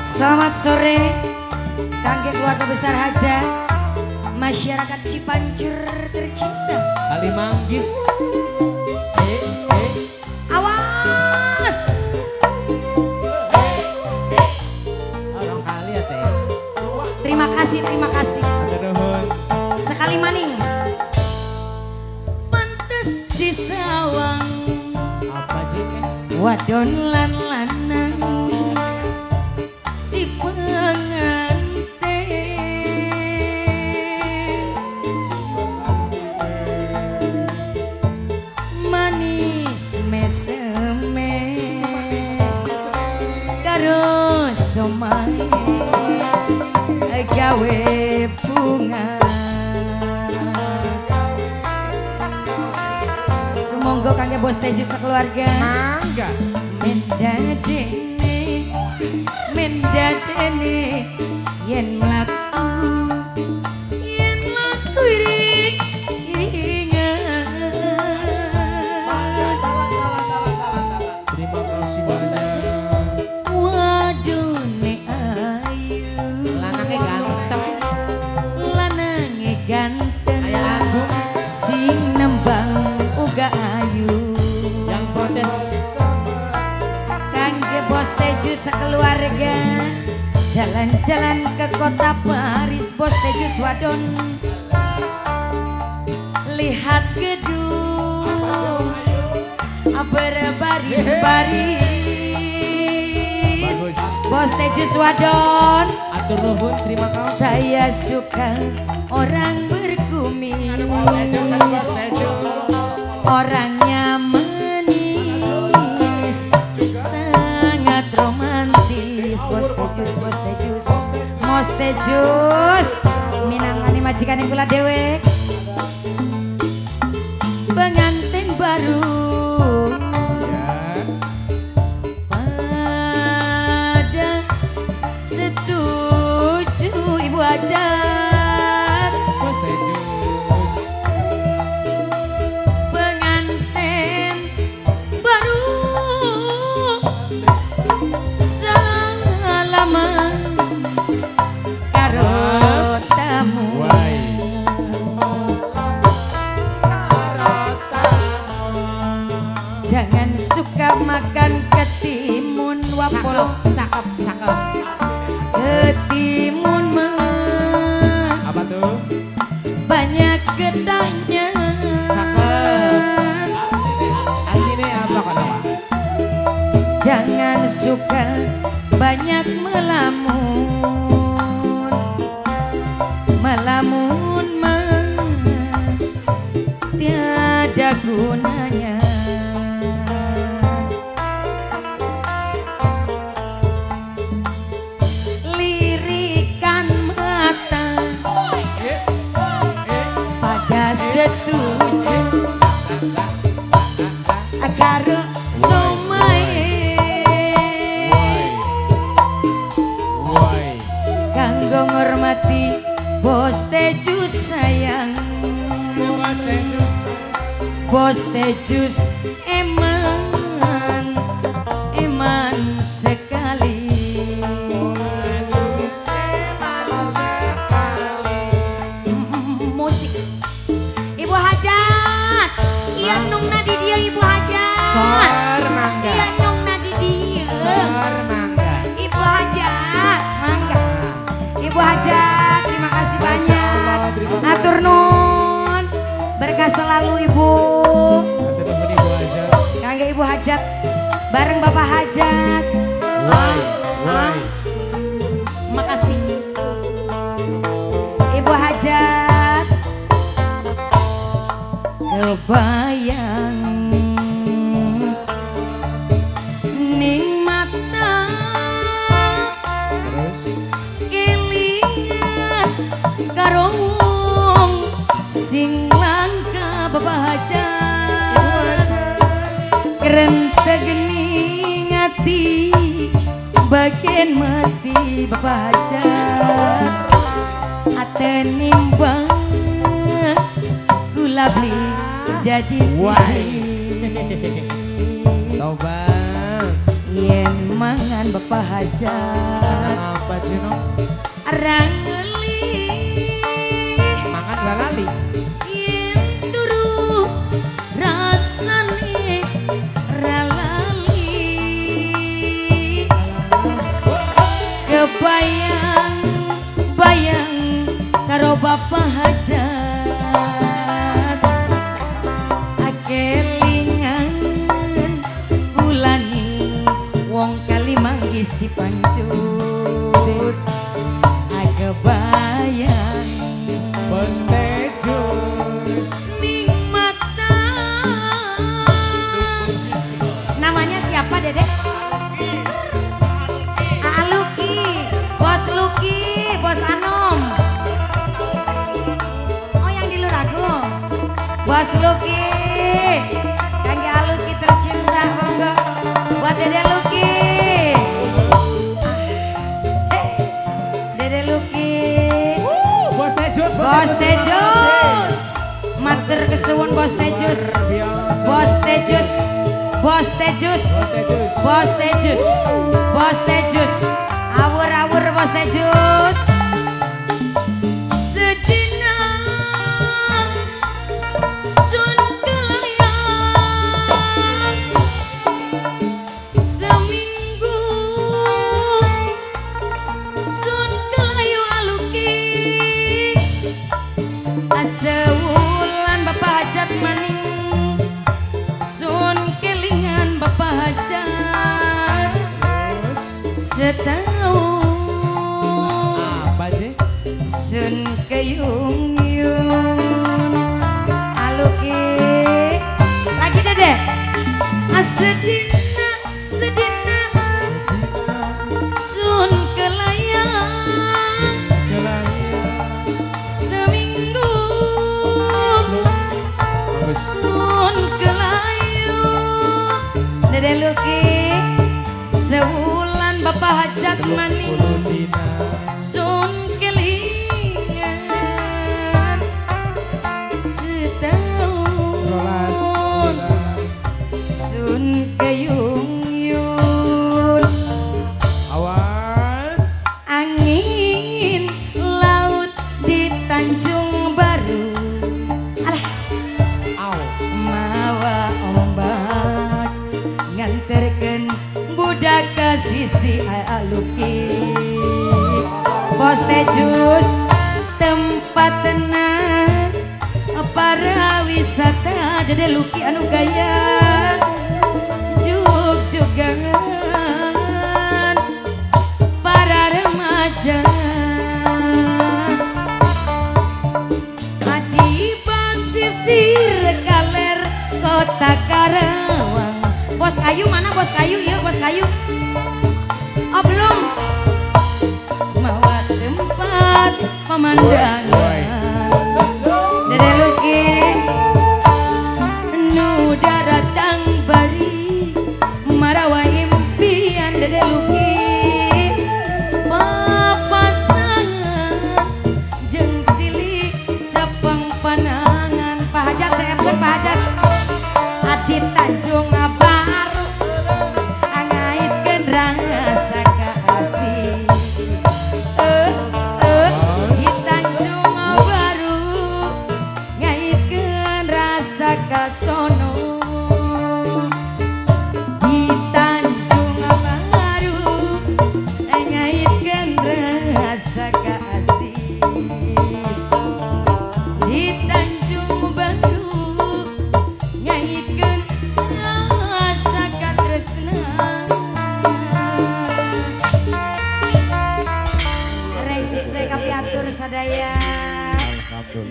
Selamat sore kangge keluarga besar Haja, masyarakat Cipanjur tercinta. Kalimanggis. Eh, eh. Awas. Orang kali ya teh. Terima kasih, terima kasih. Hatur nuhun. Sekali maning. Pantes disawang Apa sih teh? Wadon lan lanang si pengantin manis meseme karo somai gawe bunga. Sumonggo kangge Bos Teju sekeluarga. Mangga. Mendadene, mendadene, yen mlaku, yen mlaku iring iringan. Terima kasih banyak. Wadone ayu, Lanange ganteng. Lanange ganteng, Kayak Agung. Sing nembang uga ayu. Yang protes. Kangge Bos Teju sekeluarga, jalan-jalan ke kota Paris, Bos Teju wadon lihat gedung berbaris-baris. Bagus. Bos Teju wadon, Atur nuhun, terima kasih. Saya suka orang berkumis, Bos Teju, Bos Teju. Orangnya manis, sangat romantis. Bos Tejus, Bos Tejus, Bos Tejus, minangkani majikan kula dewek, pengantin baru Ya. Pada setuju, Ibu Hajat. Bos Tejus. Pengantin baru salaman karo tamu. Wai. Jangan suka makan ketimun wapol. Cakep, cakep. Ketimun mah Apa tuh? Banyak getahnya. Cakep. Artinya apa kalau Pak? Jangan suka banyak melamun. Melamun mah tiada gunanya. Lirikan mata pada setuju karo somai. Wai. Kanggo ngormati Bos Tejus sayang. Bos Tejus. Bos Tejus eman, eman sekali. Tejus eman sekali. Musik. Ibu Hajat, iya nungna di dia, Ibu Hajat. Sor mangga. Iya nungna di dia. Sor mangga. Ibu Hajat, mangga. Ibu Hajat, terima kasih banyak. Atur nun. Berkah selalu, Ibu. Hatur nuhun, Ibu Hajat. Kangge Ibu Hajat bareng Bapak Hajat. Wai, wai. Makasih. Ibu Hajat. Kebayang ning mata. Terus? Kelingan karo wong sing langka, Bapak Hajat. Krenteg ning ati bagian mati, Bapak Hajat. Ate nimbang kula beli Dadi siji. Tobat. Yen mangan Bapak Hajat Apa Cino? Rangeli. Mangan gak lali. Yen turu rasane ra lali. Kebayang bayang karo Bapak Hajat, kelingan kulaning wong Kalimanggis Cipancut. Kebayang Bos Tejus. Ning mata. Namanya siapa, Dedek? Aa Luki, Bos Luki, Bos Anom. Oh, yang di Luragung. Bos Luki, Kangge Aluki tercinta, monggo. Buat Dede Luki. Ah, eh, Dede Luki. Bos Tejus. Bos Tejus. Matur kesuwun, Bos Tejus. Bos Tejus. Bos Tejus. Bos Tejus. Bos Tejus. Awur-awur, Bos Tejus. Sedina sun kelayan, seminggu sun kelayu aluki, sewulan Bapak Hajat maning sun kelingan Bapak Hajat, setahun Apa sih? Sun keyung yun aluki lagi, Dede. Sedina sedina sun kelayan, seminggu sun kelayu, Dede Luki, sewulan Bapak Hajat maning sun kelingan, setahun sun keyung yun. Awas. Angin laut di Tanjung Baru, alah. Au. Mawa ombak nganterkeun budak ke sisi Aluki, Bos Tejus, tempat tenang para wisata. Dede Luki anu gaya juk jugangan para remaja di pesisir kaler kota Karawang. Bos kayu mana, bos kayu? Iya, bos kayu. Oh, belum. Mawa tempat pemandangan, Dede Luki, nu daratang bari marawa impian, Dede Luki, papasangan jeung silih capang panangan. Pak Hajat, saya pun Pak Hajat Adi Tanjung Baru ngaitkeun rasa kasih, eh eh, di Tanjung Baru ngaitkeun rasa kasono.